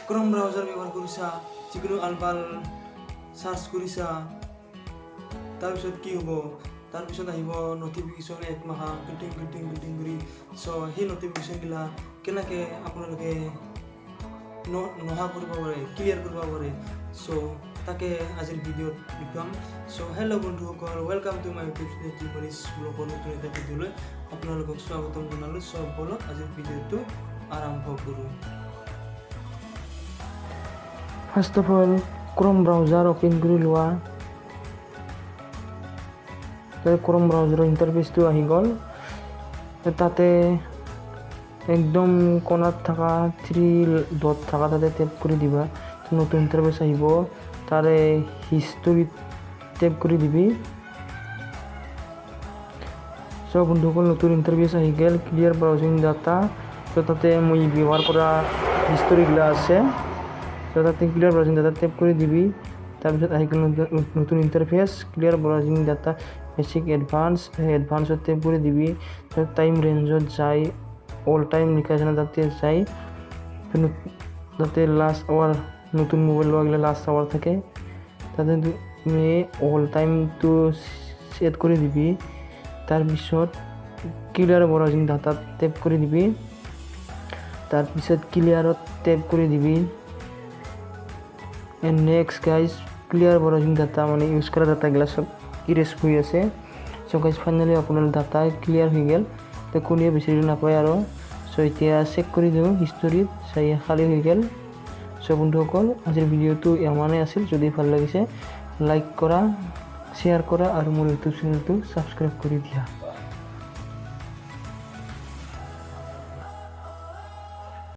ক্ৰম ব্ৰাউজাৰ ব্যৱহাৰ কৰিছা, যিকোনো আলবাল চাৰ্চ কৰিছা, তাৰপিছত কি হ'ব? তাৰপিছত আহিব নটিফিকেশ্যন একমাহা কিটিং কিটিং কিটিং কৰি। চ' সেই নটিফিকেশ্যনগিলা কেনেকৈ আপোনালোকে নহা কৰিব পাৰে, ক্লিয়াৰ কৰিব পাৰে, চ' তাকে আজিৰ ভিডিঅ'ত দেখুৱাম। চ' হেল্ল' বন্ধুসকল, welcome to my YouTube channel জিমনিছ ব্লগৰ নতুন এটা ভিডিঅ'লৈ আপোনালোকক স্বাগতম জনালোঁ। চ' ব'লক, আজিৰ ভিডিঅ'টো আৰম্ভ কৰোঁ। First of all, Chrome browser open কৰি লোৱা। ক্ৰম ব্ৰাউজাৰৰ ইণ্টাৰফেচটো আহি গ'ল। তাতে একদম কোণাত থকা থ্ৰী ডট থকা তাতে টেপ কৰি দিবা। নতুন ইণ্টাৰফেচ আহিব। তাৰে হিষ্টৰীত টেপ কৰি দিবি। চ' বন্ধুসকল, নতুন ইণ্টাৰফেচ আহি গ'ল। ক্লিয়াৰ ব্ৰাউজিং ডাটা, চ' তাতে মই ব্যৱহাৰ কৰা হিষ্টৰীগিলা আছে। চ' তাতে ক্লিয়াৰ ব্ৰাউজিং ডাটা টেপ কৰি দিবি। তাৰপিছত আহি গ'ল নতুন interface, clear browsing data basic, advance। সেই এডভান্সত টেপ কৰি দিবি। টাইম ৰেঞ্জত যাই অল টাইম লিখা আছে না, তাতে যাই তাতে লাষ্ট আৱাৰ, নতুন মোবাইল লোৱা গ'লে লাষ্ট আৱাৰ থাকে, তাতে তুমি অল টাইমটো ছেট কৰি দিবি। তাৰপিছত ক্লিয়াৰ ব্ৰাউজিং ডাটাত টেপ কৰি দিবি। তাৰপিছত ক্লিয়াৰত টেপ কৰি দিবি। And next guys, clear browsing data মানে ইউজ কৰা ডাটাগিলা চব ইৰেজ হৈ আছে। চ' গাইজ, ফাইনেলি আপোনাৰ ডাটা ক্লিয়াৰ হৈ গ'ল। তো কোনেও বিচাৰি নাপায় আৰু। চ' এতিয়া চেক কৰি দিওঁ হিষ্টৰীত, চাই খালী হৈ গ'ল। চ' বন্ধুসকল, আজিৰ ভিডিঅ'টো ইমানেই আছিল। যদি ভাল লাগিছে, লাইক কৰা, শ্বেয়াৰ কৰা আৰু মোৰ ইউটিউব চেনেলটো ছাবস্ক্ৰাইব কৰি দিয়া।